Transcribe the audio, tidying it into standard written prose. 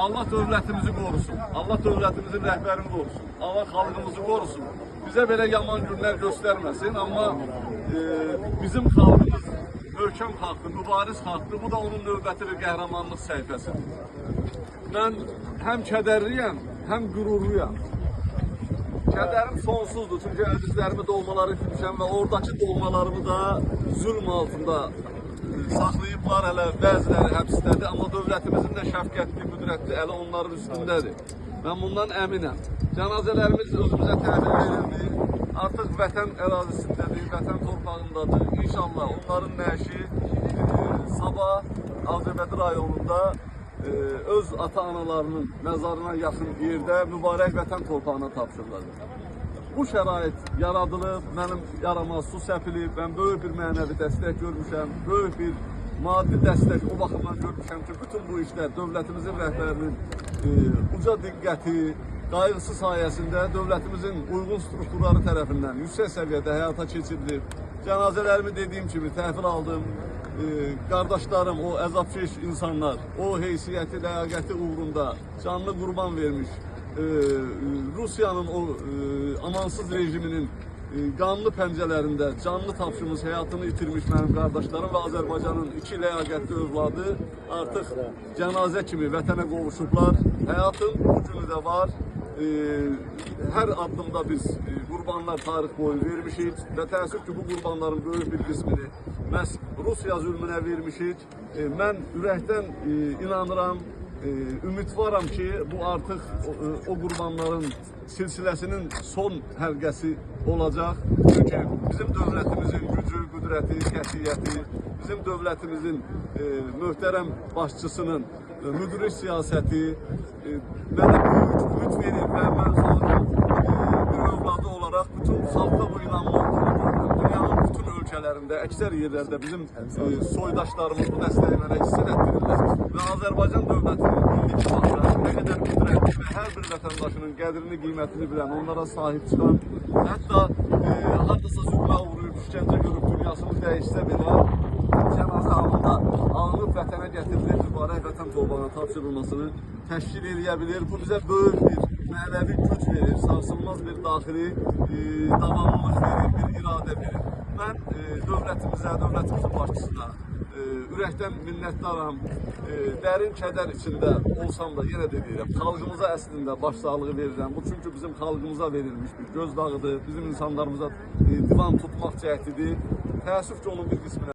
Allah dövlətimizi qorusun. Allah dövlətimizin rəhbərini qorusun. Allah xalqımızı qorusun. Bizə belə yaman günlər göstərməsin, amma bizim xalqımız möhkəm xalqdır, mübariz xalqdır. Bu da onun növbəti bir qəhrəmanlıq səhifəsidir. Mən həm kədərliyəm, həm qürurluyam. Kədərim sonsuzdur, çünki əzizlərimi dolmaları itirmişəm və oradakı dolmalarımı da zülm altında saxlayıblar hələ, bəziləri həbsdədir, amma dövlətimizin də şəfqətli, qüdrətli əli onların üstündədir. Mən bundan əminəm. Cənazələrimiz özümüzə təhvil verildi. Artıq vətən ərazisindədir, vətən torpağındadır. İnşallah onların nəşi sabah Ağcabədi rayonunda öz ata-analarının məzarına yaxın yerdə mübarək vətən torpağına tapşırılacaq. Bu şərait yaradılıb, mənim yarama su səpilib, mən böyük bir mənəvi dəstək görmüşəm, böyük bir maddi dəstək o baxımdan görmüşəm ki, bütün bu işlər dövlətimizin rəhbərinin uca diqqəti, qayğısı sayəsində dövlətimizin uyğun strukturları tərəfindən yüksək səviyyədə həyata keçirilib. Cənazələrimi dediyim kimi təhvil aldım. Qardaşlarım, o əzabkeş insanlar, o heysiyyəti, ləyaqəti uğrunda canlı qurban vermiş, Rusiyanın o amansız rejiminin qanlı pəncələrində canlı tapşırmış, həyatını itirmiş mənim qardaşlarım və Azərbaycanın iki ləyaqətli övladı artıq cənazə kimi vətənə qovuşublar. Həyatın bu günü də var. Hər addımda biz qurbanlar tarix boyu vermişik və təəssüf ki, bu qurbanların böyük bir qismini məhz Rusiya zülmünə vermişik. Mən ürəkdən inanıram, ümidvaram ki, bu artıq o qurbanların silsiləsinin son həlqəsi olacaq. Çünki bizim dövlətimizin gücü, qüdrəti, qətiyyəti, bizim dövlətimizin möhtərəm başçısının müdrik siyasəti mənə böyük ümid verir və mən xalqın bir övladı olaraq bütün xalqda bu inamlı olduğunu görürəm. Dünyanın bütün ölkələrində, əksər yerlərdə bizim soydaşlarımız bu dəstəyi mənə hiss elətdirirlər və Azərbaycan dövlətinin indiki vaxtda nə qədər qüdrətli və hər bir vətəndaşının qədrini, qiymətini bilən, onlara sahib çıxan, hətta hardasa zülmə uğrayıb, işgəncə görüb dünyasını dəyişsə belə, cənazə halında alınıb vətənə gətirilib, mübarək vətən torpağına tapşırılmasını təşkil eləyə bilir. Bu bizə böyük bir mənəvi güc verir, sarsılmaz bir daxili davamlılıq verir, bir iradə verir. Mən dövlətimizə, dövlətimizin başçısına ürəkdən minnətdaram. Dərin kədər içində olsam da yenə də deyirəm, xalqımıza əslində başsağlığı verirəm. Bu çünki bizim xalqımıza verilmiş bir gözdağıdır, bizim insanlarımıza divan tutmaq cəhdidir. Təəssüf ki, onun bir qisminə